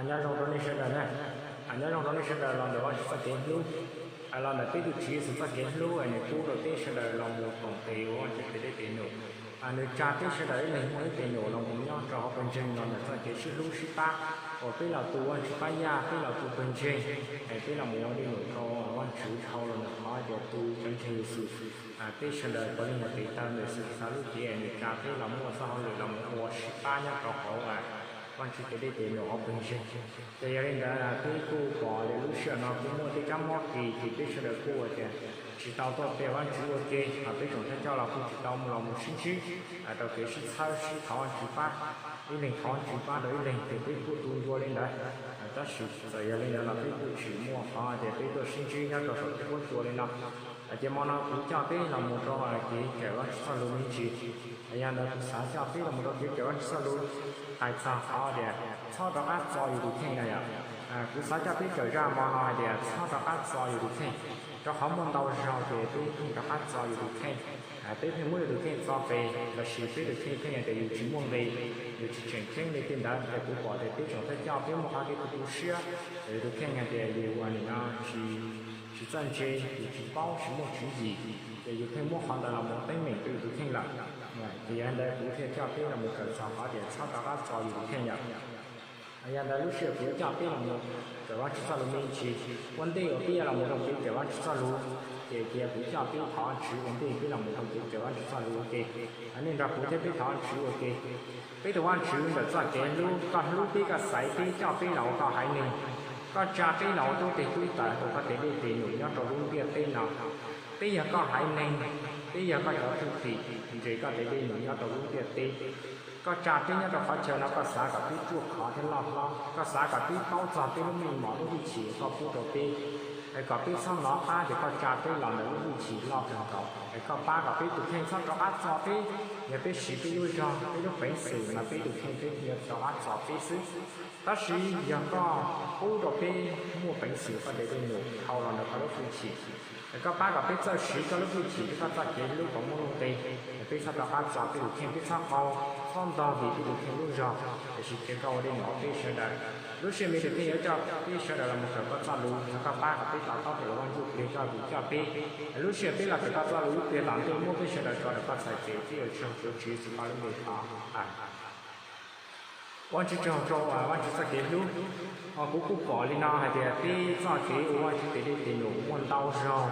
Nyob zoo rau nej sawv daws na. Nyob zoo rau nej sawv daws los ntawm Vajtswv txoj kev hlub, los ntawm peb tus Tswv Yexus txoj kev hlub es nws pub rau peb sawv daws los mus koom tes ua Vajtswv tes dej tes num. Nws tsa peb sawv daws ib leeg muaj ib tes num los mus nyob rau hauv pawg ntseeg los ntawm txoj kev sib hlub sib pab, uas peb los tu Vajtswv pab yaj, peb los tu pawg ntseeg, es peb los mus ua dej num rau Vajtswv dhau los ntawm qhov tias tu cov ntseeg Yexus. Peb sawv daws puav leej yog tes taw ntawm Yexus Khetos lub cev, nws tsa peb los muaj txoj hauj lwm los mus ua sib pab nyob rau hauv Vajtswv tes dej tes num hauv pawg ntseeg. Ces yog li ntawd peb kuj pom tias lub sij hawm no kuj muaj tej kab mob kis ces peb sawv daws kuj ua tias tsis tau tuaj pe Vajtswv ua ke, peb tsoom thawj coj los kuj tsis tau los mus sib ntsib rau kev sib txhawb sib thov Vajtswv pab, ib leeg thov Vajtswv pab rau ib leeg ces peb kuj tu ncua li ntawd. Tab sis txawm yog li ntawd los peb kuj tsis muaj qhov tias peb tuaj sib ntsib nyob rau saum tej huab cua li no. Ces hmo no kuv coj peb los mus rau kev kawm Vajtswv txoj lus me ntsis. Yog ntawd kuv xav coj peb los mus rau kev kawm Vajtswv txoj lus hais txog qhov tias txhob rov qab txo yus tus kheej no yom. Kuv xav coj peb kawm zaj hmo no hais tias txhob rov qab txo yus tus kheej, rau qhov muaj ntau zaug ces peb pheej rov qab txo yus tus kheej. Peb pheej muab yus tus kheej txo pes, los sis peb tus kheej pheej hais tias yus tsis muaj nqis, yus tsis tseem ceeb li tej ntawd. Ces kuv pom tias peb tsoom thawj coj peb muaj qhov kev tu tu siab, yus tus kheej hais tias yus nim no tsis txawj ntse, yus tsis paub, tsis muaj tswv yim, ces yus pheej muab qhov ntawd los mus teeb meem rau yus tus kheej lawm. Ces yog li ntawd kuv thiaj coj peb los mus kawm txog qhov tias txhob rov qab txo yus tus kheej yom. Yog ntawd lub sij hawm kuv yuav coj peb los mus kawm Vajtswv txoj lus me ntsis. Ua ntej uas peb yuav los mus rau kev kawm Vajtswv txoj lus, ces cia kuv coj peb thov Vajtswv ua ntej peb los mus rau kev kawm Vajtswv txoj lus ua ke. Nej nrog kuv thiab peb thov Vajtswv ua ke. Peb tus Vajtswv ntawm txoj kev hlub, koj hlub peb, koj xaiv peb, coj peb los ua koj haiv neeg. Koj tsa peb los ua tub teg tub taws hauv koj tes dej tes num nyob rau lub ntiaj teb no. Peb yog koj haiv neeg, peb yog koj cov thwj tim ntsev koj tes dej num nyob rau lub ntiaj teb. Koj tsa peb nyob rau qhov chaw no, koj xav kom peb ruaj khov thiab loj hlob, koj xav kom peb paub txog peb lub meej mom lub hwj chim uas koj pub rau peb, es kom peb txhob hnov qab tias koj tsa peb los ntawm lub hwj chim loj kawg nkaus, es koj pab kom peb tus kheej txhob rov qab txo peb. Yog peb siv peb lub zog, peb lub peev xwm mas peb tus kheej peb yuav rov qab txo peb xwb. Tab sis yog koj pub rau peb muaj peev xwm koj tes dej num dhau los ntawm koj lub hwj chim, es koj pab kom peb txawj siv koj lub hwj chim thiab koj txoj kev hlub kom muaj nuj nqis, es peb txhob rov qab txo peb tus kheej, peb txhob qau, txhob ntog vim peb tus kheej lub zog, tiam sis cia koj ua dej num rau peb sawv daws. Lub sij hawm me ntsis thiaj yuav coj peb sawv daws los mus kawm koj txoj lus, thov koj pab kom peb to taub tej uas Vajtswv qhia koj vim coj peb. Lub sij hawm peb los kawm koj txoj lus ib pliag tom ntej muab peb sawv daws tso rau koj txhais tes, peb ua tsaug rau Tswv Yexus koj lub npe thov. Ua Vajtswv tsaug rau Vajtswv txoj kev hlub. Kuv kuj pom li no hais tias peb txoj kev ua Vajtswv tes dej tes num muaj ntau zaug